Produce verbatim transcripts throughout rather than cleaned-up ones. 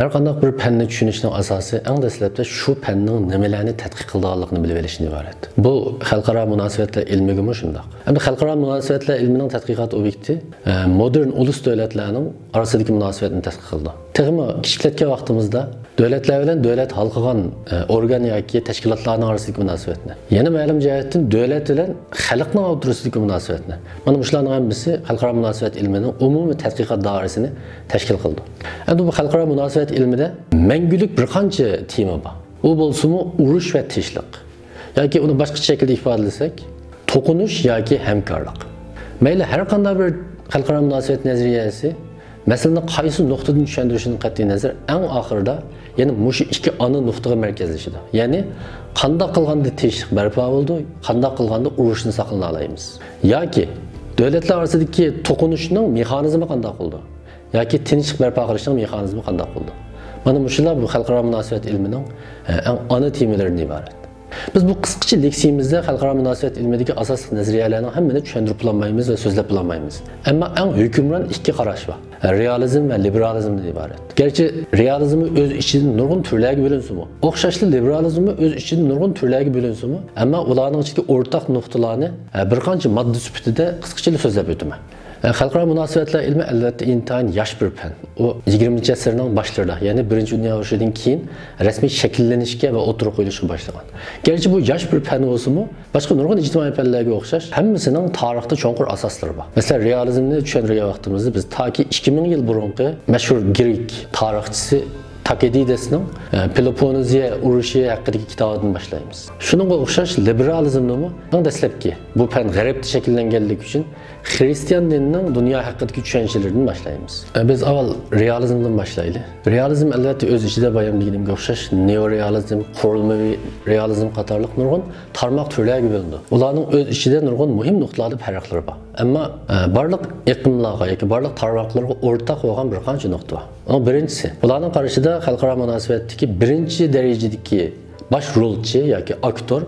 ھەر قانداق بىر پەننى چۈشىنىشنىڭ ئاساسى ئەڭ دەسلەپتە شۇ پەننىڭ نېمىلەرنى تەتقىق قىلىدىغانلىقىنى بىلىۋېلىشتىن ئىبارەت. بۇ خەلقئارا مۇناسىۋەتلەر ئىلمىگىمۇ شۇنداق. ئەمدى خەلقئارا مۇناسىۋەتلەر ئىلمىنىڭ تەتقىقات ئوبيېكتى، ئە، مودېرن ئۇلۇس دۆلەتلەرنىڭ ئارىسىدىكى مۇناسىۋەتنى تەتقىق قىلىدۇ. تېخىمۇ كىچىكلەتكەن ۋاقتىمىزدا دۆلەتلەر بىلەن دۆلەت ھالقىغان، ئە، ئورگان ياكى تەشكىلاتلارنىڭ ئارىسىدىكى مۇناسىۋەتنى، يەنە مەلۇم جەھەتتىن دۆلەت بىلەن خەلقنىڭ ئوتتۇرىسىدىكى مۇناسىۋەتنى، مانا مۇشۇلارنىڭ ھەممىسى خەلقئارا مۇناسىۋەت ئىلمىنىڭ ئومۇمىي تەتقىقات دائىرىسىنى تەشكىل قىلىدۇ. ئەمدى بۇ خەلقئارا مۇناسىۋەت ئىلمىدە مەڭگۈلۈك بىر قانچە تېما بار. ئۇ بولسىمۇ ئۇرۇش ۋە تىنچلىق. ياكى ئۇنى باشقىچە شەكىلدە ئىپادىلىسەك، توقۇنۇش ياكى ھەمكارلىق. مەيلى ھەر قانداق بىر خەلقئارا مۇناسىۋەت نەزەرىيەسى مەسىلىنى قايسى نۇقتىدىن چۈشەندۈرۈشىدىن قەتئىينەزەر، ئەڭ ئاخىرىدا يەنە مۇشۇ ئىككى ئانا نۇقتىغا مەركەزلىشىدۇ. يەنى قانداق قىلغاندا تىنچلىق بەرپا بولىدۇ، قانداق قىلغاندا ئۇرۇشنى ساقلىنالايمىز. ياكى دۆلەتلەر ئارىسىدىكى توقۇنۇشنىڭ مېخانىزمى قانداق بولىدۇ؟ ياكى تىنچلىق بەرپا قىلىشنىڭ مېخانىزمى قانداق بولىدۇ؟ مانا مۇشۇلار بۇ خەلقئارا مۇناسىۋەت ئىلمىنىڭ، ئە، ئەڭ ئانا تېمىلىرىدىن ئىبارەت. بىز بۇ قىسقىچە لېكسىيىمىزدە خەلقئارا مۇناسىۋەت ئىلمىدىكى ئاساسلىق نەزەرىيەلەرنىڭ ھەممىنى چۈشەندۈرۈپ بولالمايمىز ۋە سۆزلەپ بولالمايمىز. ئەمما ئەڭ ھۆكۈمران ئىككى قاراش بار. رېئالىزم ۋە لىبېرالىزمدىن ئىبارەت. گەرچە رېئالىزممۇ ئۆز ئىچىدىن نۇرغۇن تۈرلەرگە بۆلۈنسىمۇ، ئوخشاشلا لىبېرالىزممۇ ئۆز ئىچىدىن نۇرغۇن تۈرلەرگە بۆلۈنسىمۇ، ئەمما ئۇلارنىڭ ئىچىدىكى ئورتاق نۇقتىلارنى، ئە، بىر قانچە ماددا سۈپىتىدە قىسقىچىلا سۆزلەپ ئۆتىمەن. ئە، خەلقئارا مۇناسىۋەتلەر ئىلمى ئەلۋەتتە ئىنتايىن ياش بىر پەن. ئۇ يىگىرمىنچى ئەسىرنىڭ باشلىرىدا، يەنى بىرىنچى دۇنيا ئۇرۇشىدىن كېيىن رەسمىي شەكىللىنىشكە ۋە ئوتتۇرىغا قويۇلۇشقا باشلىغان. گەرچە بۇ ياش بىر پەن بولسىمۇ، باشقا نۇرغۇن ئىجتىمائىي پەنلەرگە ئوخشاش، ھەممىسىنىڭ تارىختا چوڭقۇر ئاساسلىرى بار. مەسىلەن، رېئالىزمنى چۈشەندۈرگەن ۋاقتىمىزدا بىز تاكى ئىككى مىڭ يىل بۇرۇنقى مەشھۇر گرېك تارىخچىسى تۇكىدىدەسنىڭ، ئە، پېلوپوننېزىيە ئۇرۇشى ھەققىدىكى كىتابىدىن باشلايمىز. شۇنىڭغا ئوخشاش لىبېرالىزمنىمۇ ئەڭ دەسلەپكى بۇ پەن غەربتە شەكىللەنگەنلىكى ئۈچۈن خرىستىيان دىنىنىڭ دۇنيا ھەققىدىكى چۈشەنچىلىرىدىن باشلايمىز. ئە، بىز ئاۋۋال رېئالىزمدىن باشلايلى. رېئالىزم ئەلۋەتتە ئۆز ئىچىدە بايام دېگىنىمگە ئوخشاش نېئورېئالىزم، قۇرۇلمىۋى رېئالىزم قاتارلىق نۇرغۇن تارماق تۈرلەرگە بۆلۈنىدۇ. ئۇلارنىڭ ئۆز ئىچىدە نۇرغۇن مۇھىم نۇقتىلاردا پەرقلىرى بار. ئەمما، ئە، بارلىق ئېقىملارغا ياكى بارلىق تارماقلارغا ئورتاق بولغان بىر قانچە نۇقتا بار. ئۇنىڭ بىرىنچىسى، ئۇلارنىڭ قارىشىدا خەلقئارا مۇناسىۋەتتىكى بىرىنچى دەرىجىدىكى باش رولچى ياكى ئاكتور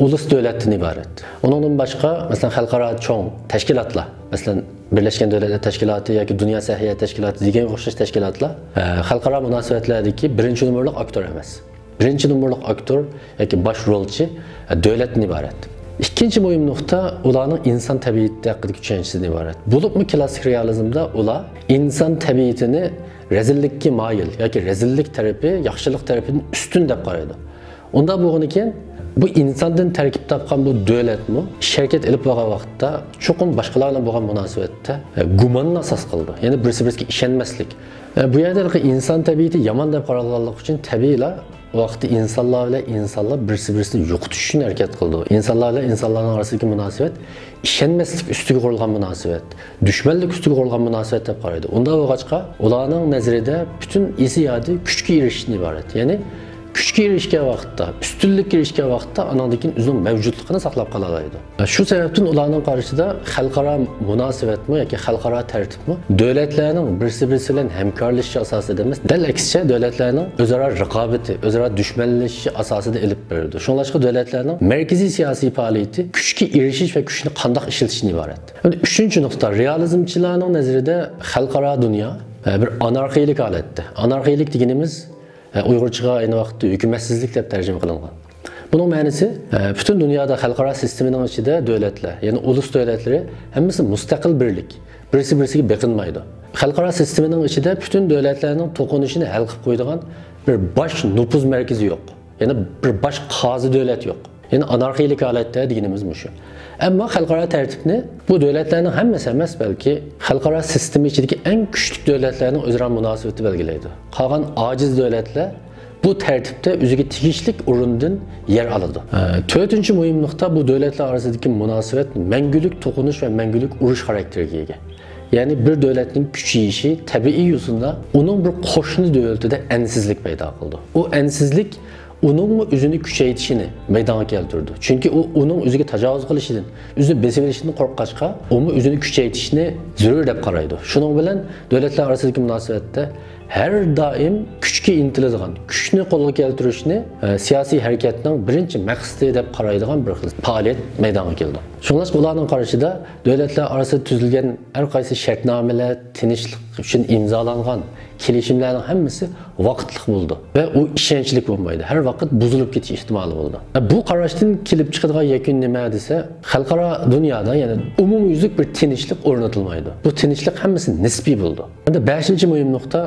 ئۇلۇس دۆلەتتىن ئىبارەت. ئۇنىڭدىن باشقا، مەسىلەن، خەلقئارا چوڭ تەشكىلاتلار، مەسىلەن، بىرلەشكەن دۆلەتلەر تەشكىلاتى ياكى دۇنيا سەھىيە تەشكىلاتى دېگەن ئوخشاش تەشكىلاتلار، ئە، خەلقئارا مۇناسىۋەتلەردىكى بىرىنچى نومۇرلۇق ئاكتور ئەمەس. بىرىنچى نومۇرلۇق ئاكتور ياكى باش رولچى، ئە، دۆلەتتىن ئىبارەت. ئىككىنچى مۇھىم نۇقتا ئۇلارنىڭ ئىنسان تەبىئىتى ھەققىدىكى چۈشەنچىسىدىن ئىبارەت. بولۇپمۇ كلاسسىك رېئالىزمدا ئۇلار ئىنسان تەبىئىتىنى رەزىللىككە مايىل ياكى رەزىللىك تەرىپى ياخشىلىق تەرىپىدىن ئۈستۈن دەپ قارايدۇ. ئۇنداق بولغىنىكەن، بۇ ئىنساندىن تەركىب تاپقان بۇ دۆلەتمۇ ئىش ھەرىكەت ئېلىپ بارغان ۋاقىتتا چوقۇم باشقىلار بىلەن بولغان مۇناسىۋەتتە، ئە، گۇماننى ئاساس قىلىدۇ. يەنى بىرسى بىرسىگە ئىشەنمەسلىك. ئە، بۇ يەردە ھېلىقى ئىنسان تەبىئىتى يامان دەپ قارالغانلىقى ئۈچۈن تەبىئىيلا ئۇ ۋاقىتتا ئىنسانلار بىلەن ئىنسانلار بىرسى بىرسىنى يوقىتىش ئۈچۈن ھەرىكەت قىلىدۇ. ئىنسانلار بىلەن ئىنسانلارنىڭ ئارىسىدىكى مۇناسىۋەت ئىشەنمەسلىك ئۈستىگە قۇرۇلغان مۇناسىۋەت، دۈشمەنلىك ئۈستىگە قۇرۇلغان مۇناسىۋەت دەپ قارايدۇ. ئۇنداق بولغاچقا، ئۇلارنىڭ نەزىرىدە پۈتۈن ئىسى يادى كۈچكە ئېرىشىشتىن ئىبارەت. يەنى كۈچكە ئېرىشكەن ۋاقىتتا، ئۈستۈنلۈككە ئېرىشكەن ۋاقىتتا ئانىڭدىن كېيىن ئۆزىنىڭ مەۋجۇتلۇقىنى ساقلاپ قالالايدۇ. شۇ سەۋەبتىن ئۇلارنىڭ قارىشىدا خەلقئارا مۇناسىۋەتمۇ ياكى خەلقئارا تەرتىپمۇ دۆلەتلەرنىڭ بىرسى بىرسى بىلەن ھەمكارلىشىشى ئاساسىدا ئەمەس، دەل ئەكسىچە دۆلەتلەرنىڭ ئۆزئارا رىقابىتى، ئۆزئارا دۈشمەنلىشىشى ئاساسىدا ئېلىپ بېرىلىدۇ. شۇڭلاشقا دۆلەتلەرنىڭ مەركىزىي سىياسىي پائالىيىتى كۈچكە ئېرىشىش ۋە كۈچنى قانداق ئىشلىتىشتىن ئىبارەت. ئەمدى ئۈچىنچى نۇقتا، رېئالىزمچىلارنىڭ نەزىرىدە خەلقئارا دۇنيا، ئە، بىر ئانارخىيىلىك ھالەتتە. ئانارخىيىلىك دېگىنىمىز، ئە، ئۇيغۇرچىغا ئەينى ۋاقىتتا ھۆكۈمەتسىزلىك دەپ تەرجىمە قىلىنغان. بۇنىڭ مەنىسى، ئە، پۈتۈن دۇنيادا خەلقئارا سىستېمىنىڭ ئىچىدە دۆلەتلەر، يەنى ئۇلۇس دۆلەتلىرى ھەممىسى مۇستەقىل بىرلىك، بىرسى بىرسىگە بېقىنمايدۇ. خەلقئارا سىستېمىنىڭ ئىچىدە پۈتۈن دۆلەتلەرنىڭ توقۇنۇشىنى ھەل قىلىپ قويىدىغان بىر باش نوپۇز مەركىزى يوق. يەنى بىر باش قازى دۆلەت يوق. يەنى ئانارخىيىلىك ھالەتتە دېگىنىمىز مۇشۇ. ئەمما خەلقئارا تەرتىپنى بۇ دۆلەتلەرنىڭ ھەممىسى ئەمەس، بەلكى خەلقئارا سىستېما ئىچىدىكى ئەڭ كۈچلۈك دۆلەتلەرنىڭ ئۆزئارا مۇناسىۋىتى بەلگىلەيدۇ. قالغان ئاجىز دۆلەتلەر بۇ تەرتىپتە ئۆزىگە تېگىشلىك ئورۇندىن يەر ئالىدۇ. ئە، تۆتىنچى مۇھىم نۇقتا، بۇ دۆلەتلەر ئارىسىدىكى مۇناسىۋەت مەڭگۈلۈك توقۇنۇش ۋە مەڭگۈلۈك ئۇرۇش خاراكتېرىگە ئىگە. يەنى بىر دۆلەتنىڭ كۈچىيىشى تەبىئىي يوسۇندا ئۇنىڭ بىر قوشنا دۆلىتىدە ئەنسىزلىك پەيدا قىلىدۇ. ئۇ ئەنسىزلىك ئۇنىڭمۇ ئۆزىنى كۈچەيتىشىنى مەيدانغا كەلتۈرىدۇ. چۈنكى ئۇ ئۇنىڭ ئۆزىگە تاجاۋۇز قىلىشىدىن، ئۆزىنى بېسىۋېلىشىدىن قورققاچقا، ئۇمۇ ئۆزىنى كۈچەيتىشنى زۆرۈر دەپ قارايدۇ. شۇنىڭ بىلەن دۆلەتلەر ئارىسىدىكى مۇناسىۋەتتە ھەر دائىم كۈچكە ئىنتىلىدىغان، كۈچنى قولغا كەلتۈرۈشنى، ئە، سىياسىي ھەرىكەتنىڭ بىرىنچى مەقسىتى دەپ قارايدىغان بىر خىل پائالىيەت مەيدانغا كېلىدۇ. شۇڭلاشقا ئۇلارنىڭ قارىشىدا دۆلەتلەر ئارىسىدا تۈزۈلگەن ھەر قايسى شەرتنامىلەر، تىنچلىق ئۈچۈن ئىمزالانغان كېلىشىملەرنىڭ ھەممىسى ۋاقىتلىق بولىدۇ ۋە ئۇ ئىشەنچلىك بولمايدۇ. ھەر ۋاقىت بۇزۇلۇپ كېتىش ئېھتىمالى بولىدۇ. بۇ قاراشتىن كېلىپ چىقىدىغان يەكۈن نېمە دېسە، خەلقئارا دۇنيادا، يەنى ئومۇميۈزلۈك بىر تىنچلىق ئورنىتىلمايدۇ. بۇ تىنچلىق ھەممىسى نىسپىي بولىدۇ. ئەمدى بەشىنچى مۇھىم نۇقتا،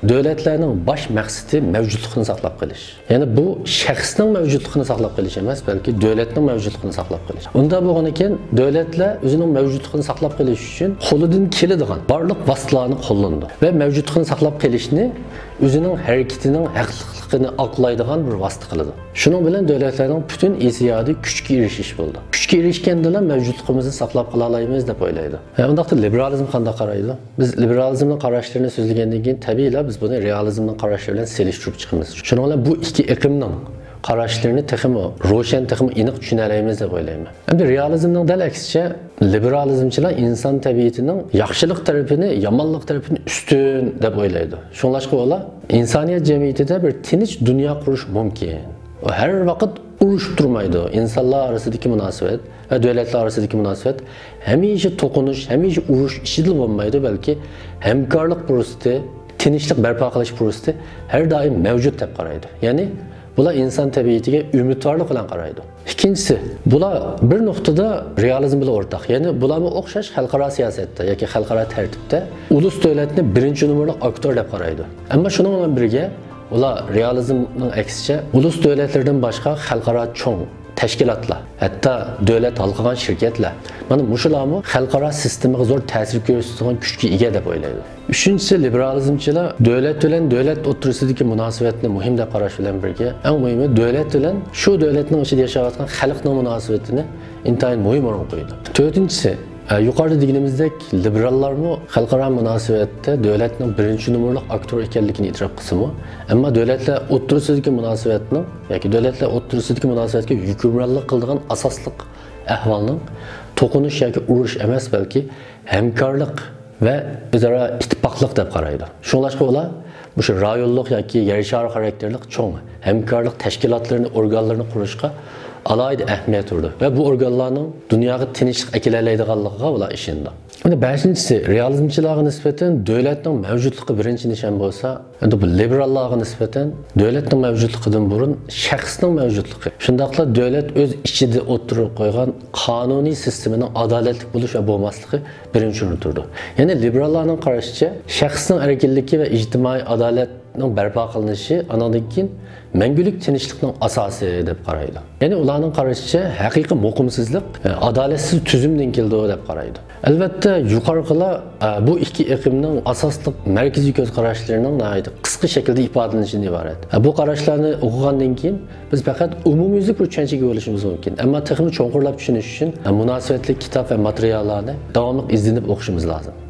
دۆلەتلەرنىڭ باش مەقسىتى مەۋجۇتلۇقنى ساقلاپ قېلىش. يەنى بۇ شەخسنىڭ مەۋجۇتلۇقىنى ساقلاپ قېلىش ئەمەس، بەلكى دۆلەتنىڭ مەۋجۇتلۇقىنى ساقلاپ قېلىش. ئۇنداق بولغاندىكىن، دۆلەتلەر ئۆزىنىڭ مەۋجۇتلۇقىنى ساقلاپ قېلىش ئۈچۈن قولىدىن كېلىدىغان بارلىق ۋاسىتىلەرنى قوللىنىدۇ ۋە مەۋجۇتلۇقىنى ساقلاپ قېلىشنى ئۆزىنىڭ ھەرىكىتىنىڭ ھەقلىقلىقىنى ئاقلايدىغان بىر ۋاسىتە قىلىدۇ. شۇنىڭ بىلەن دۆلەتلەرنىڭ پۈتۈن ئېسىيادە كۈچكە ئېرىشىش بولىدۇ. كۈچكە ئېرىشكەندىلا مەۋجۇتلۇقىمىزنى ساقلاپ قالالايمىز دەپ ئويلايدۇ. ھە، ئۇنداقتا لىبېرالىزم قانداق قارايدۇ؟ بىز لىبېرالىزمنىڭ قاراشلىرىنى سۆزلىگەندىن كېيىن، تەبىئىيلا بىز بۇنى رېئالىزمنىڭ قاراشلىرى بىلەن سېلىشتۇرۇپ چىقىمىز. شۇنىڭ بىلەن بۇ ئىككى ئېقىمنىڭ قاراشلىرىنى تېخىمۇ روشەن، تېخىمۇ ئېنىق چۈشىنەلەيمىز دەپ ئويلايمەن. ئەمدى رېئالىزمنىڭ دەل ئەكسىچە، لىبېرالىزمچىلار ئىنسان تەبىئىتىنىڭ ياخشىلىق تەرىپىنى، يامانلىق تەرىپىنى ئۈستۈن دەپ ئويلايدۇ. شۇڭلاشقا ئۇلار ئىنسانىيەت جەمئىيىتىدە بىر تىنچ دۇنيا قۇرۇش مۇمكىن. ئۇ ھەر ۋاقىت ئۇرۇشۇپ تۇرمايدۇ. ئىنسانلار ئارىسىدىكى مۇناسىۋەت ۋە دۆلەتلەر ئارىسىدىكى مۇناسىۋەت ھەمىشە توقۇنۇش، ھەمىشە ئۇرۇش ئىچىدىلا بولمايدۇ، بەلكى ھەمكارلىق پۇرسىتى، تىنچلىق بەرپا قىلىش پۇرسىتى ھەر دائىم مەۋجۇت دەپ قارايدۇ. يەنى بۇلار ئىنسان تەبىئىتىگە ئۈمىدۋارلىق بىلەن قارايدۇ. ئىككىنچىسى، بۇلار بىر نۇقتىدا رېئالىزم بىلەن ئورتاق. يەنى بۇلارمۇ ئوخشاش خەلقئارا سىياسەتتە ياكى خەلقئارا تەرتىپتە ئۇلۇس دۆلەتنى بىرىنچى نومۇرلۇق ئاكتور دەپ قارايدۇ. ئەمما شۇنىڭ بىلەن بىرگە، ئۇلار رېئالىزمنىڭ ئەكسىچە ئۇلۇس دۆلەتلىرىدىن باشقا خەلقئارا چوڭ تەشكىلاتلار، ھەتتا دۆلەت ھالقىغان شىركەتلەر، مانا مۇشۇلارمۇ خەلقئارا سىستېمىغا زور تەسىر كۆرسىتىدىغان كۈچكە ئىگە دەپ ئويلايدۇ. ئۈچىنچىسى، لىبېرالىزمچىلار دۆلەت بىلەن دۆلەت ئوتتۇرىسىدىكى مۇناسىۋەتنى مۇھىم دەپ قاراش بىلەن بىرگە، ئەڭ مۇھىمى دۆلەت بىلەن شۇ دۆلەتنىڭ ئىچىدە ياشاۋاتقان خەلقنىڭ مۇناسىۋىتىنى ئىنتايىن مۇھىم ئورۇنغا قويىدۇ. تۆتىنچىسى، ئە، يۇقىرىدا دېگىنىمىزدەك، لىبېراللارمۇ خەلقئارا مۇناسىۋەتتە دۆلەتنىڭ بىرىنچى نومۇرلۇق ئاكتور ئىكەنلىكىنى ئېتىراپ قىلسىمۇ، ئەمما دۆلەتلەر ئوتتۇرىسىدىكى مۇناسىۋەتنىڭ ياكى دۆلەتلەر ئوتتۇرىسىدىكى مۇناسىۋەتكە ھۆكۈمرانلىق قىلىدىغان ئاساسلىق ئەھۋالنىڭ توقۇنۇش ياكى ئۇرۇش ئەمەس، بەلكى ھەمكارلىق ۋە ئۆزئارا ئىتتىپاقلىق دەپ قارايدۇ. شۇڭلاشقا ئۇلار مۇشۇ رايونلۇق ياكى يەر شارى خاراكتېرلىك چوڭ ھەمكارلىق تەشكىلاتلىرىنى، ئورگانلىرىنى قۇرۇشقا ئالاھىدە ئەھمىيەت بېرىدۇ ۋە بۇ ئورگانلارنىڭ دۇنياغا تىنچلىق ئەكېلەلەيدىغانلىقىغا ئۇلار ئىشىنىدۇ. ئەمدى بەشىنچىسى، رېئالىزمچىلارغا نىسبەتەن دۆلەتنىڭ مەۋجۇتلۇقى بىرىنچى نىشان بولسا، ئەمدى بۇ لىبېراللارغا نىسبەتەن دۆلەتنىڭ مەۋجۇتلۇقىدىن بۇرۇن شەخسنىڭ مەۋجۇتلۇقى، شۇنداقلا دۆلەت ئۆز ئىچىدە ئوتتۇرىغا قويغان قانۇنىي سىستېمىنىڭ ئادالەتلىك بولۇش ۋە بولماسلىقى بىرىنچى ئورۇندا تۇرىدۇ. يەنى لىبېراللارنىڭ قارىشىچە، شەخسنىڭ ئەركىنلىكى ۋە ئىجتىمائىي ئادالەتنىڭ بەرپا قىلىنىشى ئانىڭدىن كېيىن مەڭگۈلۈك تىنچلىقنىڭ ئاساسى دەپ قارايدۇ. يەنى ئۇلارنىڭ قارىشىچە، ھەقىقىي مۇقىمسىزلىق، ئە، ئادالەتسىز تۈزۈمدىن كېلىدۇ دەپ قارايدۇ. ئەلۋەتتە، يۇقىرىقىلار، ئە، بۇ ئىككى ئېقىمنىڭ ئاساسلىق مەركىزىي كۆز قاراشلىرىنىڭ ناھايىتى قىسقا شەكىلدە ئىپادىلىنىشىدىن ئىبارەت. ئە، بۇ قاراشلارنى ئوقۇغاندىن كېيىن، بىز پەقەت ئومۇميۈزلۈك بىر چۈشەنچىگە ئىگە بولۇشىمىز مۇمكىن. ئەمما تېخىمۇ چوڭقۇرلاپ چۈشىنىش ئۈچۈن، ئە، مۇناسىۋەتلىك كىتاب ۋە ماتېرىياللارنى داۋاملىق ئىزدىنىپ ئوقۇشىمىز لازىم.